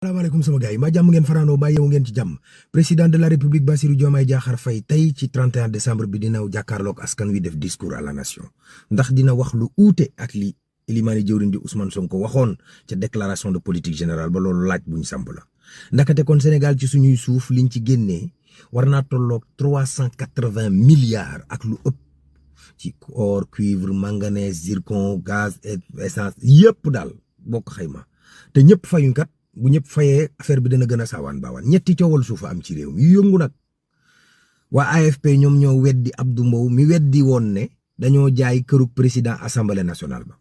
Assalamualaikum sama gars yi ma jàmm ngeen fanaanoo ba yeewu ngeen ci jàmm président de la république Bassirou Diomaye Diakhar Faye tey ci 31 décembre bi dina jàkkaarloog askan wi def discours à la nation ndax dina wax lu uute ak li Elimane jëwriñ di Ousmane Sonko waxoon ca déclaration de politique générale ba loolu laaj buñ samp la ndakate kon Sénégal ci suñuy suuf liñ ci génnee war naa tolloog 380 milliards ak lu ëpp ci or cuivre manganèse zircon gaz et essence yëpp daal bokk xayma te ñëpp fayuñ kat bu ñëpp fayee affaire bi dana gën a saawaan baawaan ñetti coowal suufa am ci réew mi yu yëngu nag waa AFP ñoom ñoo weddi Abdou Mbow mi weddi woon ne dañoo jaay kërug président assemblée nationale ba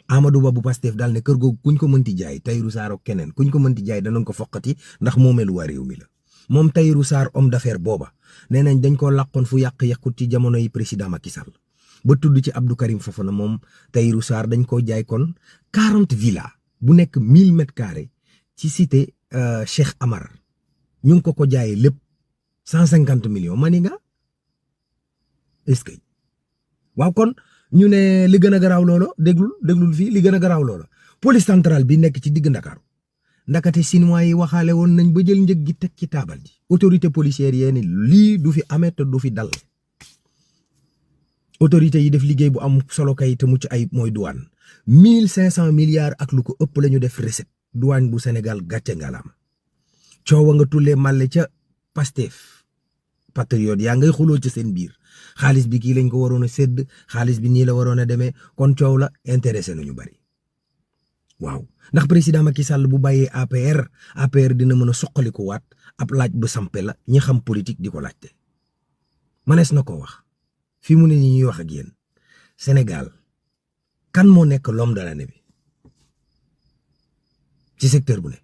Amadou Ba bu Pastef daal ne kër googu kuñ ko mënti jaay Tahirou Sarr ak keneen kuñ ko mënti jaay danañ ko foqati ndax moomeelu waa réew mi la moom Tahirou Sarr homme d'affaires booba nee nañ dañ ko làqoon fu yàq-yàqut ci jamono yi président Macky Sall ba tudd ci Abdou Karim Fofana moom Tahirou Sarr dañ ko jaay kon 40 villas bu nekk 1000 mètres carrés ci cité Cheikh Amar ñu ngi ko jaayee lépp 150 millions mani nga est-ce que waaw kon ñu ne li gën a garaaw loolo déglul fii li gën a garaaw loolo police centrale bi nekk ci digg Ndakaaru ndakate chinois yi waxaale woon nañ ba jël njëg gi teg ci taabal ji autorité policière yee ni lii du fi amee te du fi dal autorité yi def liggéey bu am solo kay te mucc ayib mooy douane 1500 milliards ak lu ko ëpp la ñu def recette douane bu Sénégal gàcce ngalaam coowa nga tullee màlle ca Pastef patriote yaa ngay xuloo ci seen biir xaalis bi kii lañ ko waroon a sédd xaalis bi nii la waroon a demee kon coow la intéressé nañu bari waaw ndax président Macky Sall bu bàyyee APR dina mën a soqaliku waat ab laaj bu sampe la ñi xam politique di ko laajte manees na ko wax fi mu ne nii ñuy wax ak yéen Sénégal kan moo nekk l'homme de l'année bi ci secteur bu ne